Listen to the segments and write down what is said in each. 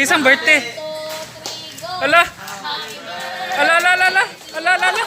Kisang birthday. Ala. Ala, ala, ala, ala. Ala, ala, ala.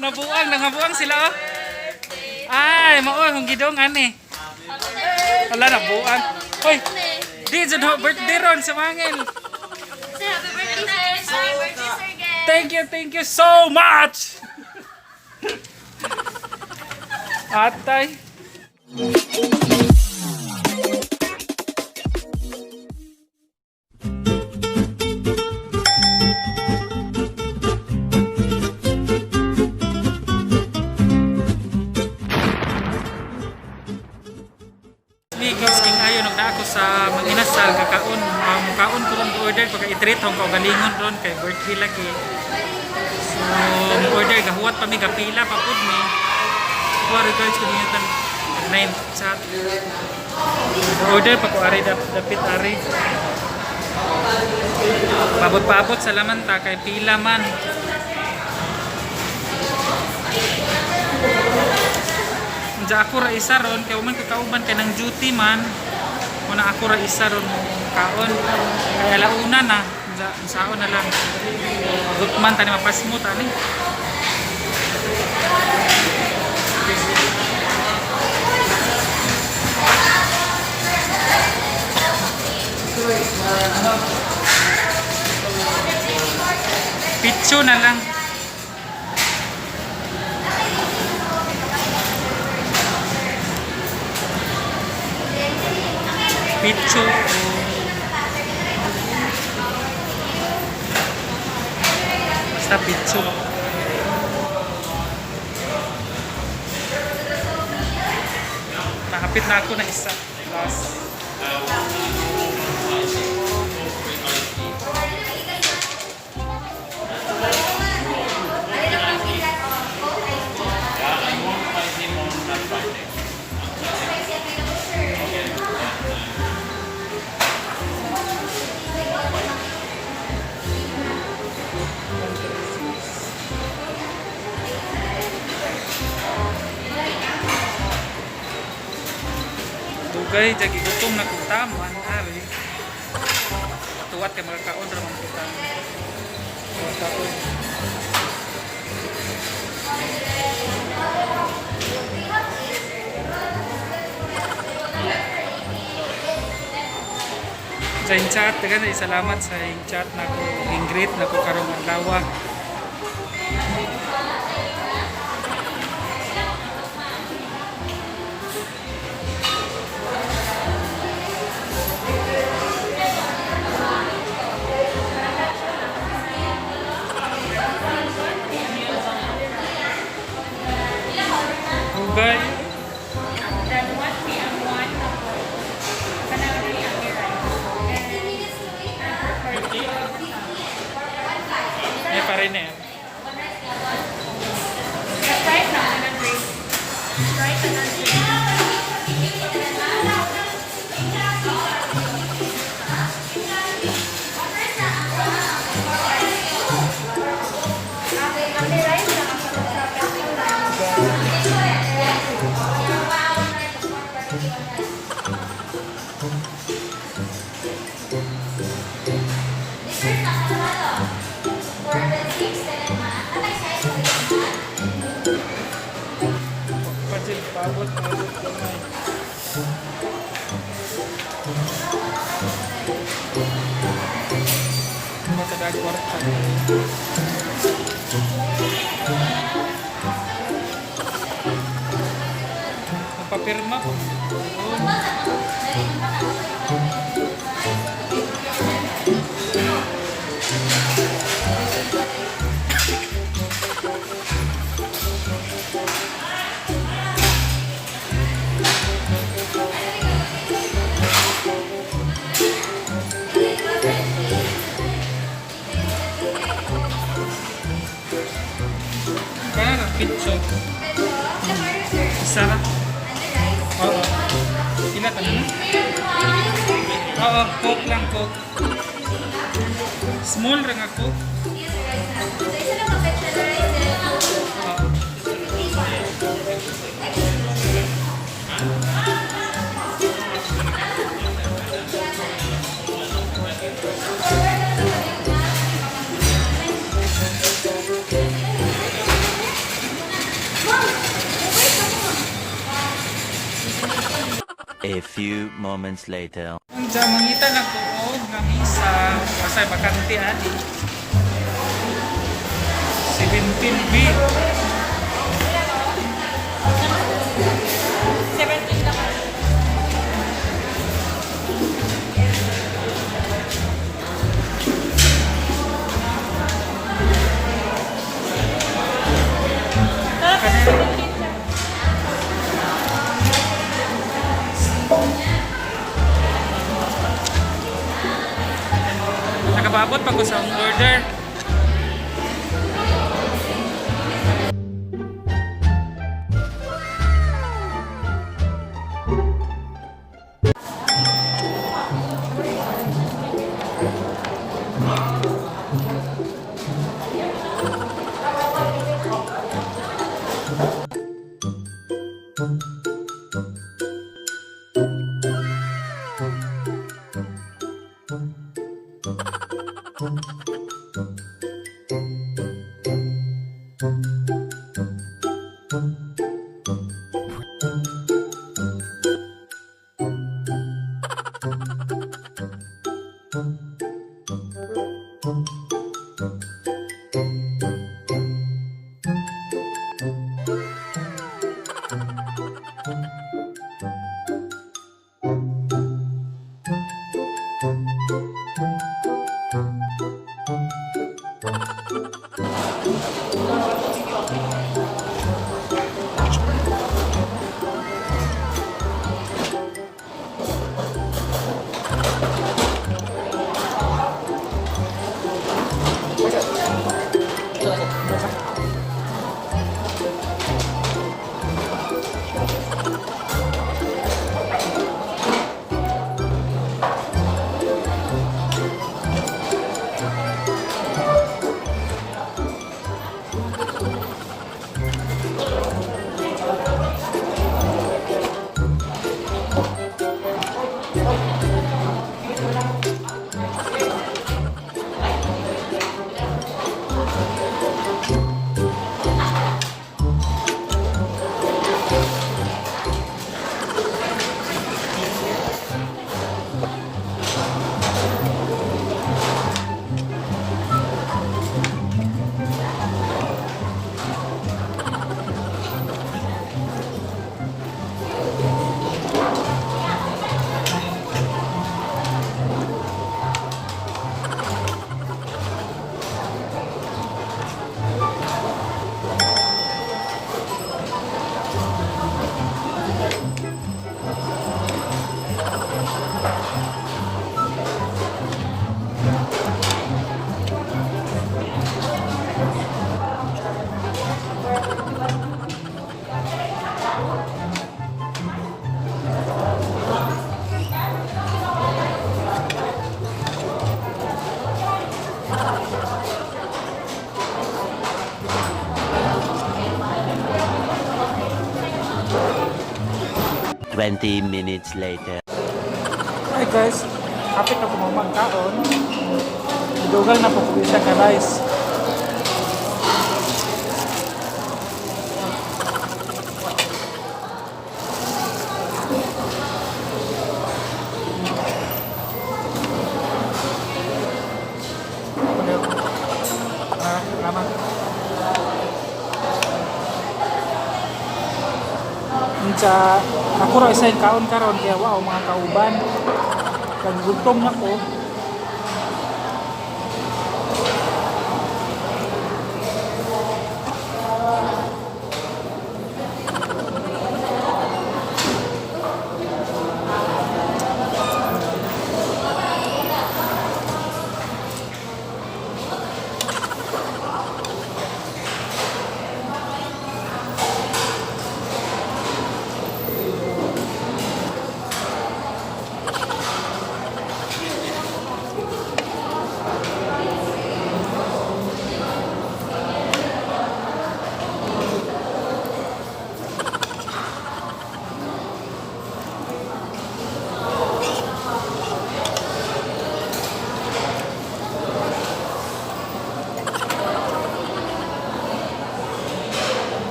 Nabuang, nangabuang sila oh. Ay, mao kung gidong ani. Ala, nabuang. Hoy, di jud ho birthday ron sa mangin. Sir, happy birthday, sir. Happy birthday, sir, Gen. Thank you so much. Atay. Migos king ayo nung naa ko sa Manginasal kakaon mukaon ko ron order pagka i-treat hong kaugalingon ron kay birthday lagi. So mo order gahuwat pa mi, gapila pa pud mi. Kuha regards ko niyo tan 9 chat. Order pa ko ari dapit ari. Pabot-pabot sa laman ta kay pila man. Unja ako ra isa ron kay man ko kauban kay nang duty man. Muna ako ra isa ron mo kaon. Kay alauna na, unja unsaon na lang. Gutman tani mapasmo tani. Pitso na lang. Pitso o basta pitso. Nakapit na ako na isa. Last. Dugay, jagi gutom na kung taman, ari. Tuwat kay makakaon ra man kita. Makakaon. Sa iyong chat, tagan ay salamat sa iyong chat na ko ingrit na ko karong adlaw. Dugay. Then 1 p.m. 1 tapos kanang 3 ang rice. May pa rin eh. Sprite na kanang drink. Sprite na drink. Ang rice na sa Pajil, pabot, pabot, gamay. Matadag kwarta. Magpapirma po. Oo. Kaya na, pitso. Isa ra. Oo. Sila tanan na? Oo, coke lang, coke. Small ra nga coke. Oo. A few moments later. Unsa mangita na ko og lamisa, basta bakante ani. 17B. 17 na ka. Tara, 17 na. Nakapaabot pa ko sa akong order. 20 minutes later. Hi guys, hapit na ko magkaon. Dugal na po ko isa ka rice. Ah, salamat. Unsa ako ra isa yung kaon karon kaya wow mga kauban. Nagugutom na ko.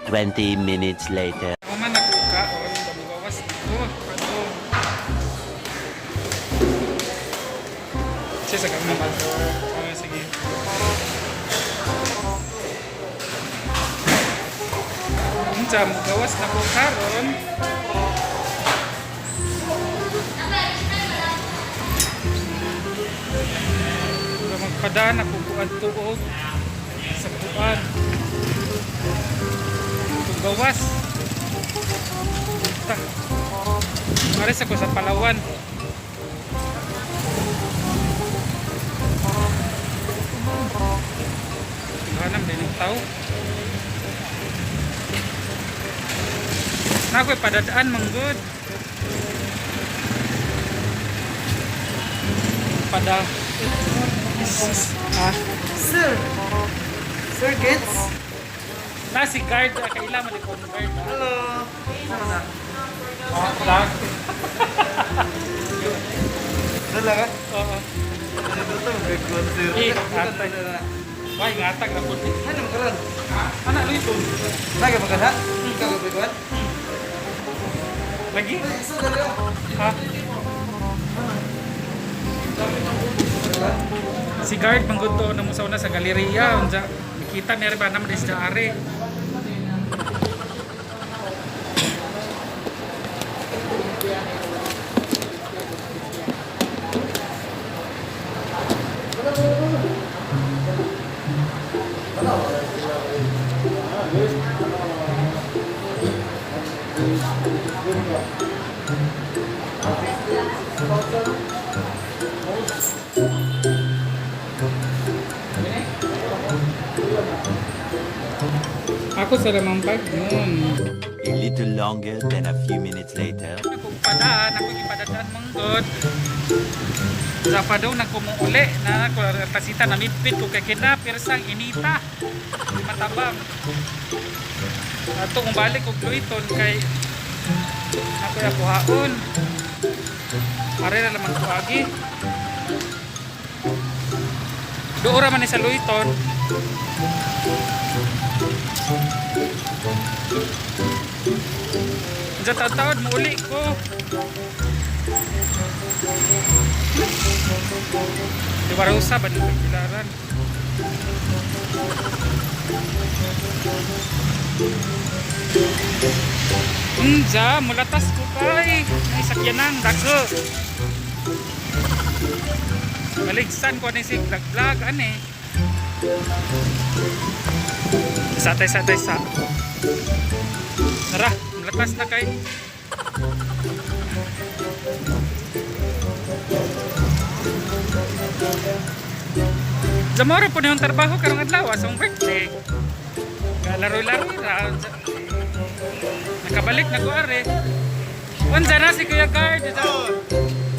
20 minutes later. Ako man nagkukaon, gawas ko. Ano? Sige, sa kami. Oh, sige. Unsa mo gawas na ko karon? Ug magpadaan ako kuan tuog sa kuan. Itong gawas. Ta. Maris ako sa Palawan. Hanap din ng tao. Nakoy padadaan manggod. Pada. Ah, Sir! Sir Gets? na si guard ah, kaila man ko guard. Ah. Hello! Ano na? Oh, vlog. Dala ka? Oo. Ano ito? Good sir. Eh, atay. Why ngatag ra pud. Ano mo karon? Ana luito. Naga ba ka? Ikaw ka ba? Lagi. Sir, dali oh. Ha? Si guard manggod to na mo sa una sa galeriya unsa kita meron ba naman is are. Ako sa lamang pag noon. A little longer than a few minutes later. Ako padaan, ako gipadadaan manggod. Sa pa daw nagkumuuli na ako pasita na mitpit ko kay kina pirsang inita. Di matabang. Ato kung balik og Luiton kay ako ya kuhaon. Are ra naman ko agi. Doora man ni sa Luiton. Diyan taon-taon, muuli ko. Di ba raw sa ba nagbilaran? Unja, mulatas ko kay. Ay, sakyanan, dago. Maligsan ko ni si vlog vlog, ane. Satay, satay, sa. Tara, mulatas na kay. Zamora po na yung trabaho karong adlaw sa akong birthday. Laro-laro ra. Nakabalik na ko are. Unsa na si Kuya Guard.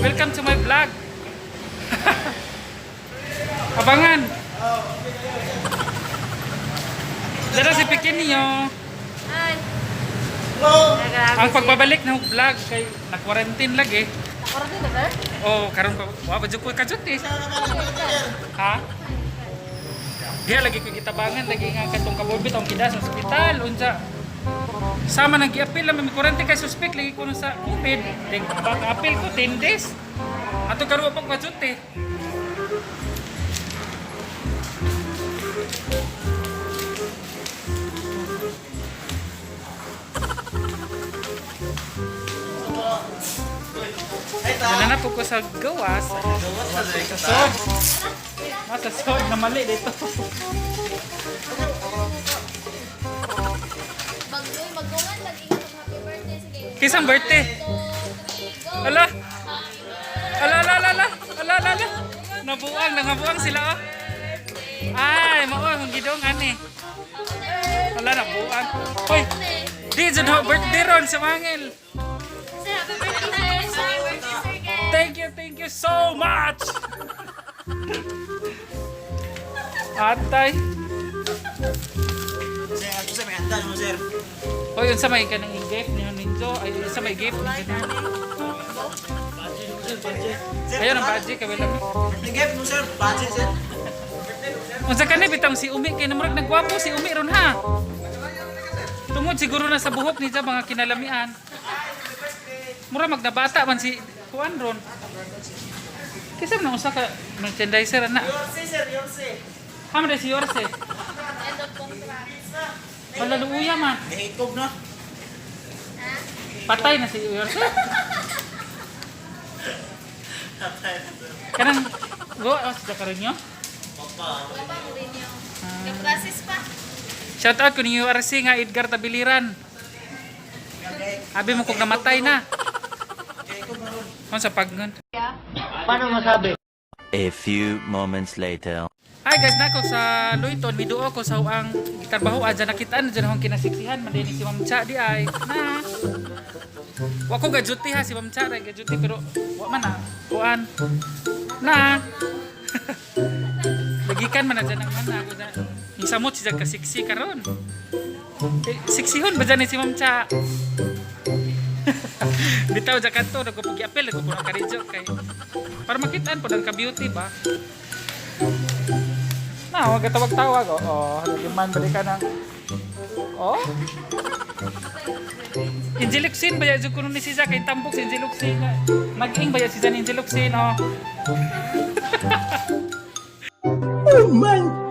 Welcome to my vlog. Abangan. Dara si Pekinyo. Ay. Ang pagbabalik ng vlog kay na-quarantine lagi. Nakarating na ba? Oh, karon pa wa ba jud ko kajut eh. Ha? Diya lagi ko gitabangan lagi nga katong kabobit ang kida sa ospital unsa. Sama nang giapil lang may quarantine kay suspect lagi ko sa COVID. Then baka apil ko 10 days. Ato karon pa kajut eh. Nananap ko sa gawas. Sa sod. Masa sod na mali dito. Magdoy, maggungan lagi nga happy birthday. Sige. Kisang birthday? 1, 2, 3, go! Ala! Ala, ala, ala, ala! Ala, ala, ala! Nabuang, nangabuang sila oh. Ay, mao ang gidong ani. Ala, nabuang. Hoy, di jud ho birthday ron sa mangil. Sir, happy birthday, sir! Happy birthday, sir Ken! Thank you so much. Atay. Sir, ako sa may andan mo sir. Hoy, unsa may kanang gift ni Ninjo? Ay, unsa may gift ni Sir, Ayun ang budget kay wala. Birthday gift mo sir, budget sir. Unsa kani bitang si Umi kay namurag nagwapo si Umi ron ha. Tungod siguro na sa buhok ni mga kinalamian. Mura magnabata man si Juan ron. Kisa man usa ka merchandiser na. Yorse, sir, Yorse. Hamre si Yorse. End of contract. Wala luuya man. Nahikob na. Patay na si Yorse. Kanang go oh, sa karon nyo? Wala pa mo rin yung. Ka-process pa. Shout out ko ni URC nga Edgar Tabiliran. Abi mo kog namatay na. Kung sa pagnon. A few moments later. Hi guys, nako sa Luiton, miduo ko sa ang gitrabahoan dyan nakitaan dyan akong kinasiksihan man din si Ma'am Cha di ay. Na. Wa ko ga-duty ha si Ma'am Cha ra ga-duty pero wa man na. Kuan. Na. Lagikan man na dyan ang man ako na. Yung samot siya kasiksi karon. Eh, siksihon ba dyan ni si Ma'am Cha? Bitaw dyan kanto, nagpapag-apel, nagpapag karidyo kay para makitaan po ng ka-beauty ba? Na, wag tawag-tawag. Oo, oh, man balik ka ng. Oh. Injiluxin ba yan kuno ni Siza kay tambok si Injiluxin. Nag-ing ba yan si Zan Injiluxin oh. Oh my